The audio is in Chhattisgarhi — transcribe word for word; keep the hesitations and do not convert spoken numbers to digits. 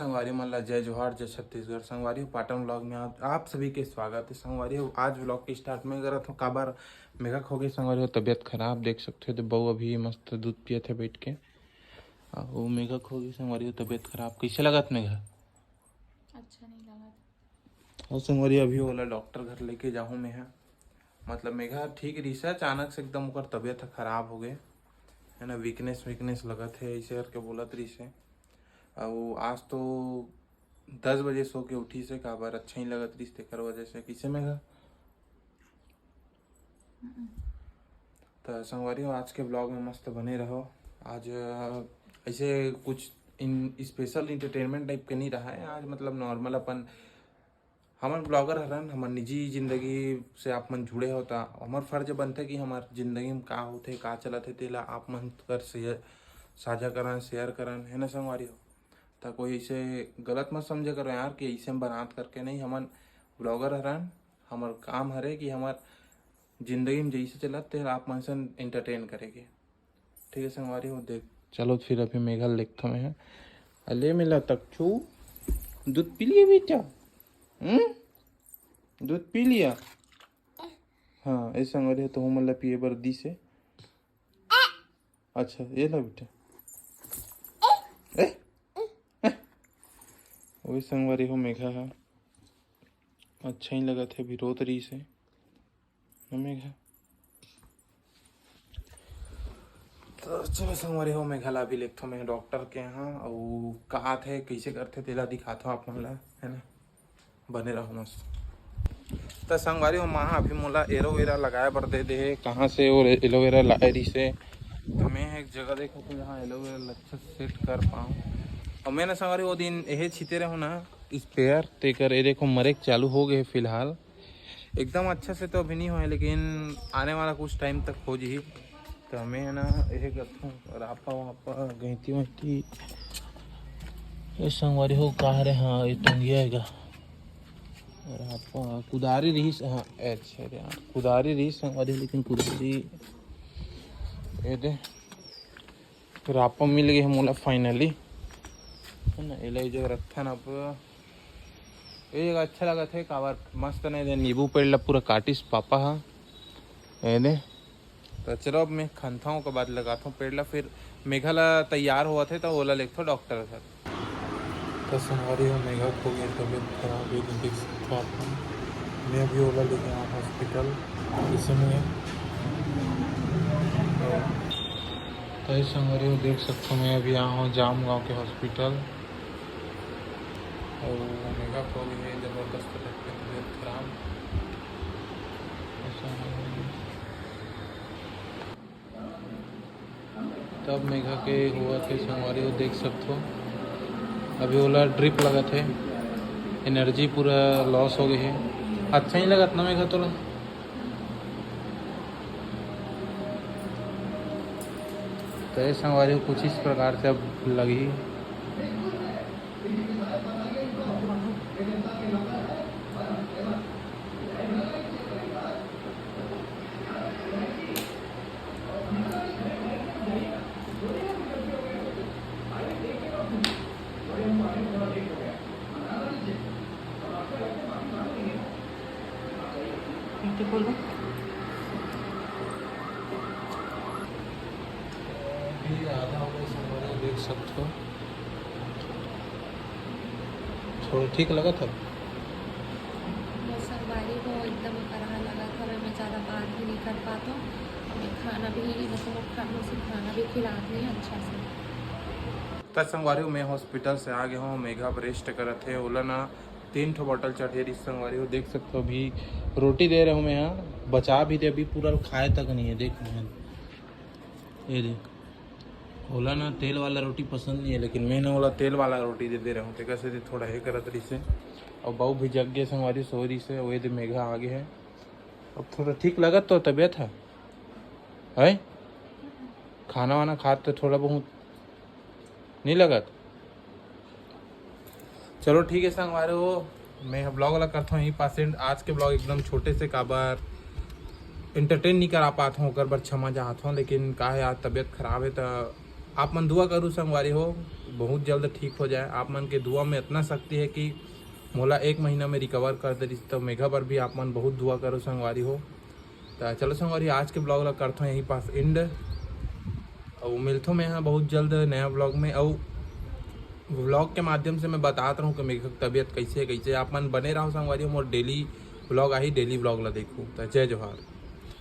संगवारी मन ला जय जोहार, जय छत्तीसगढ़। संगवारी हो, पाटन vlog में आप, आप सभी के स्वागत है। संगवारी हो, आज vlog के start में करत हूँ, काबर मेघा के होगे संगवारी हो तबियत खराब। देख सकते हो, तो बहू अभी मस्त दूध पियत है बैठ के। अउ मेघा के होगे संगवारी हो तबियत खराब। कैसे लगत मेघा? अच्छा नहीं लगत। अउ संगवारी, अभी ओला डॉक्टर घर लेके जाहूँ मैं ह। मतलब मेघा ठीक रहिस हे, अचानक से एकदम ओकर तबियत ह खराब हो गए, है ना, वीकनेस वीकनेस लगत है, ऐसे करके बोलत रहिस हे। अउ आज तो दस बजे सो के उठिस हे, काबर अच्छा ही लगत रहिस, तेकर वजह से। किसे मेघा? त संगवारी हो, आज के vlog में मस्त बने रहो। आज अ, ऐसे कुछ इन स्पेशल एंटरटेनमेंट टाइप के नहीं रहा है। आज मतलब नॉर्मल अपन, हमन ब्लॉगर हरन, हमर निजी जिंदगी से आप मन जुड़े हो, त हमर फर्ज बनथे कि हमर जिंदगी में का होथे, का चलत हे, तेला आप मन कर शेयर, साझा करन, शेयर करन, है ना संगवारी हो। त कोई ऐसे गलत मत समझे करो यार कि ऐसे हम बनात करके नहीं, हमन ब्लॉगर हरन, हमर काम हरे कि हमर जिंदगी में जैसे चलत ते आप मन से एंटरटेन करे के। ठीक है संगवारी हो, देख चलो फिर अभी मेघा ल देखथो मैं ह। अले मेला तक छू, दूध पी लिया बेटा? हम्म, दूध पी लिया? हाँ, ए संगवारी हो, तो हमन ला पिए बर दिस हे। अच्छा, ये ला बेटा। ए? ए? ओए संगवारी हो, मेघा ह अच्छा ही लगत हे, अभी रोत रहिस हे। मेघा। तो चलो संगवारी हो, मेघा ला अभी लेगथो मैं डॉक्टर के यहाँ, अउ का आथे, कैसे करथे, तेला दिखाथो आप मन ला, है ना। बने रहो मस्त। तो संगवारी हो, माँ अभी मोला एलोवेरा लगाए बर दे दे हे। कहाँ से वो एलोवेरा लाए रहिस हे? तो मैं एक जगह देखो तो यहाँ एलोवेरा अच्छा सेट कर पाऊँ। और मैंने संगवारी वो दिन यही छीते रहो ना स्प्रेयर, तेकर ये देखो मरे के चालू हो गए फिलहाल। एकदम अच्छा से तो अभी नहीं होए, लेकिन आने वाला कुछ टाइम तक हो जही। तो हमें है ना, यही करथों, रापा वापा, गैंती वैंती। ये संगवारी हो, का हरे? हाँ, ये टंगिया है का? रापा, कुदारी रहीस, हाँ, अच्छा रे, हाँ, कुदारी रहीस संगवारी, लेकिन कुदारी, ये दे, रापा मिल गई है मोला finally, है ना। एला ये जगह रखथन अब। ये जगह अच्छा लगत हे, काबर मस्त नहीं दे, नींबू पेड़ ला पूरा काटिस पापा हा। ये दे, तो चलो अब मैं खनथाऊँ के बाद लगाथों पेड़ ला, फिर मेघा ला तैयार होवत हे तो ओला लेगथों डॉक्टर घर। तो संगवारी हो, मेघा के हो गई तबीयत खराब, ये तो देख सकते हो आप मन। मैं अभी ओला लेके आया हॉस्पिटल, इसे में। तो ये संगवारी हो, देख सकते हो, मैं अभी आया हूँ जाम गाँव के हॉस्पिटल। और मेघा के हो गई है जबरदस्त टाइप की तबीयत खराब। ऐसा है। तब मेघा के हुआ थे संगवारी, वो देख सकते हो, अभी ओला ड्रिप लगत है, एनर्जी पूरा लॉस हो गई है। अच्छा ही लगत ना मेघा तोला? तो ये संगवारी हो, कुछ इस प्रकार से अब लगी। ये तो बोलो। अभी आधा हो गया, संगवारी देख सकते हो। थोड़ा ठीक लगत हे? मोर संगवारी हो एकदम ओकरहा लगत हवे, मैं ज़्यादा बात भी नहीं कर पात हूँ। मैं खाना भी, मतलब, खाना से खाना भी खिलात नहीं अच्छा से। त संगवारी हो, मैं हॉस्पिटल से आ गया हूँ, मेघा अब रेस्ट करत हे। ओला ना तीन ठो बॉटल चढ़े रहिस संगवारी हो, देख सकते हो। अभी रोटी दे रहे हूँ मैं यहाँ, बचा भी दे, अभी पूरा खाए तक नहीं है। देख मैं, ये देख, ओला ना तेल वाला रोटी पसंद नहीं है, लेकिन मैं ना ओला तेल वाला रोटी दे दे रहे हूँ, तेकर से थोड़ा ये करत रहिस हे। और बहू भी जग गए संगवारी, सो रहिस हे। वो ये दे मेघा आ गए है, अब थोड़ा ठीक लगत तो तबीयत है, है? खाना वाना खात तो थोड़ा बहुत नहीं लगत। चलो ठीक है संगवारी हो, मैं ब्लॉग वाला करता हूँ यहीं पास एंड। आज के ब्लॉग एकदम छोटे से, काबर एंटरटेन नहीं करा पात हूँ, ओकर बर क्षमा चाहत हूँ, लेकिन का है, आज तबीयत खराब है तो आप मन दुआ करू संगवारी हो, बहुत जल्द ठीक हो जाए। आप मन के दुआ में इतना शक्ति है कि मोला एक महीना में रिकवर कर दे रिहिस, तो मेघा बर भी आप मन बहुत दुआ करो संगवारी हो। तो चलो संगवारी, आज के ब्लॉग ला करथों यहीं पास एंड, अउ मिलथों मैं यहाँ बहुत जल्द नया ब्लॉग में। अउ ब्लॉग के माध्यम से मैं बतात रहूँ कि मेघा के तबीयत कैसे है, कैसे। आप मन बने रहो संगवारी हो, मोर डेली ब्लॉग आही, डेली ब्लॉग ला देखो। तो जय जोहार।